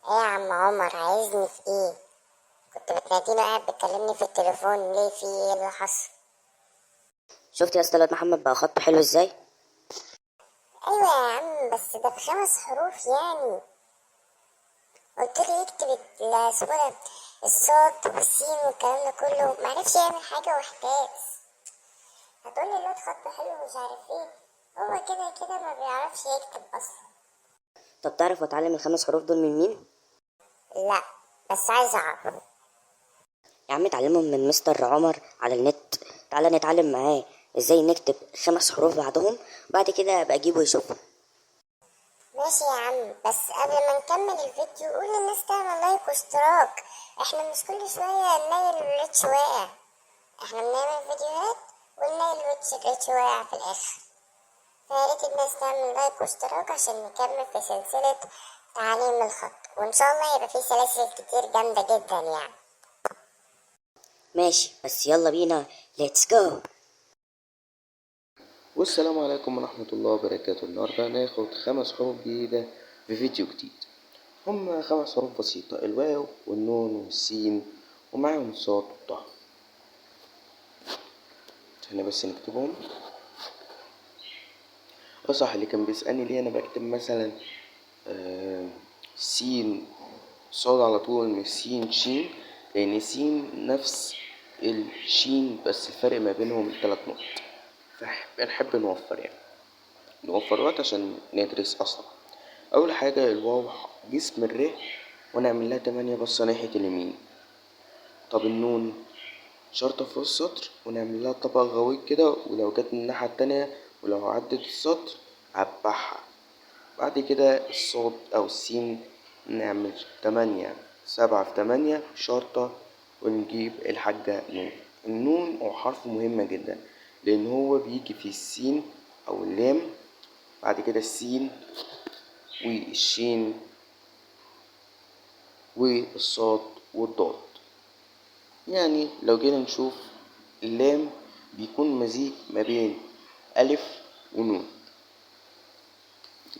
ايه يا عم عمر، عايزني في ايه؟ كنت بتناديني وقاعد بتكلمني في التليفون، ليه؟ في ايه اللي حصل؟ شفت يا اسطى الواد محمد بقى خطه حلو ازاي؟ ايوه يا عم، بس ده في 5 حروف يعني. قلت لي اكتب اسمه ده، الصاد والسين والكلام ده كله، معرفش يعمل حاجه واحتاس. هتقولي الواد خطه حلو ومش عارف ايه، هو كده كده ما بيعرفش يكتب اصلا. طب تعرف اتعلم الخمس حروف دول من مين؟ لا بس عايز اعرف. يا عم اتعلمهم من مستر عمر على النت. تعالى نتعلم معاه ازاي نكتب 5 حروف بعدهم، بعد كده ابقى اجيبه يشوفه. ماشي يا عم، بس قبل ما نكمل الفيديو قول للناس تعمل like واشتراك. احنا مش كل شوية نلاقي ال reach واقع، احنا بنعمل فيديوهات ونلاقي ال reach واقع في الاخر. فياريت الناس تعمل like واشتراك عشان نكمل في سلسلة تعليم الخط، وان شاء الله يبقى في سلاسل كتير جامدة جدا يعني. ماشي، بس يلا بينا، let's go. والسلام عليكم ورحمة الله وبركاته. النهاردة هناخد 5 حروف جديدة في فيديو جديد. هم 5 حروف بسيطة، الواو والنون والسين ومعاهم صاد والطه. احنا بس نكتبهم. صح، اللي كان بيسألني ليه أنا بكتب مثلا، سين صاد على طول مش سين شين، لأن سين نفس الشين بس الفرق ما بينهم 3 نقط، فبنحب نوفر يعني نوفر وقت عشان ندرس أسرع. أول حاجة الواو جسم الر ونعمل لها 8 بصة ناحية اليمين. طب النون شرطة فوق السطر ونعمل لها طبق غويط كده، ولو جت من الناحية التانية ولو عدت السطر عبعها. بعد كده الصاد أو السين نعمل 8، 7 في 8 شرطة، ونجيب الحاجة نون. النون هو حرف مهم جدا لأن هو بيجي في السين أو اللام، بعد كده السين والشين والصاد والضاد. يعني لو جينا نشوف اللام بيكون مزيج ما بين ألف ونون.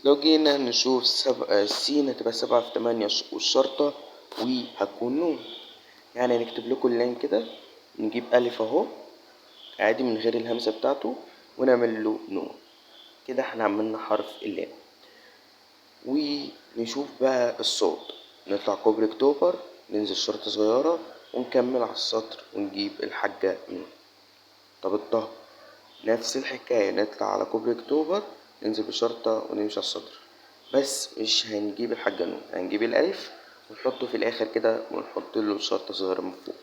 لو جينا نشوف السين هتبقى 7 في 8 والشرطة وهتكون نون. يعني نكتب لكم اللام كده، نجيب ألف أهو عادي من غير الهمزة بتاعته ونعمل له نون. كده احنا عملنا حرف اللام. ونشوف بقى الصاد، نطلع كوبري اكتوبر، ننزل شرطة صغيرة ونكمل على السطر ونجيب الحاجة نون. طب الطه نفس الحكاية، نطلع على كوبري اكتوبر ننزل بشرطة ونمشي على السطر، بس مش هنجيب الحاجة نون، هنجيب الألف ونحطه في الآخر كده ونحط له شرطة صغيرة من فوق.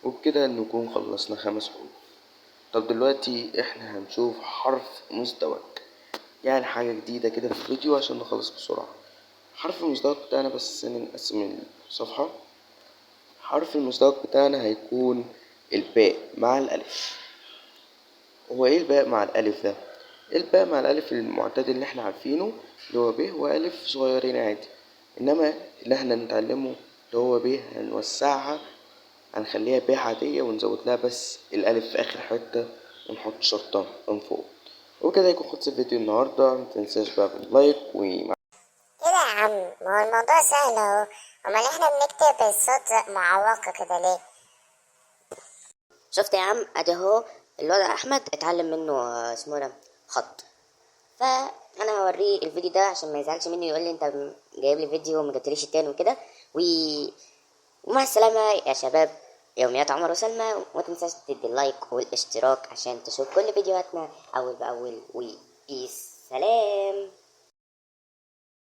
وبكده نكون خلصنا 5 حروف. طب دلوقتي احنا هنشوف حرف مزدوج، يعني حاجة جديدة كده في الفيديو عشان نخلص بسرعة. حرف المزدوج بتاعنا، بس نقسم الصفحة. حرف المزدوج بتاعنا هيكون الباء مع الألف. هو ايه الباء مع الألف ده؟ الباء مع الألف المعتاد اللي احنا عارفينه اللي هو ب وألف صغيرين عادي، إنما اللي احنا نتعلمه اللي هو ب هنوسعها، هنخليها ب عادية ونزود لها بس الألف في آخر حتة ونحط شرطة من فوق. وكده يكون خلص الفيديو النهاردة. متنساش بقى باللايك و ايه ده يا عم، ما هو الموضوع سهل اهو، امال احنا بنكتب الصوت معوقة كده ليه؟ شفت يا عم، ادي اهو الواد احمد اتعلم منه، اسمه ده خط. فانا هوريه الفيديو ده عشان ما يزعلش مني ويقول لي انت جايب لي فيديو وما جبتليش التاني وكده. ومع السلامة يا شباب، يوميات عمر وسلمى. وما تنساش تدي اللايك والاشتراك عشان تشوف كل فيديوهاتنا اول باول. وبيس، سلام.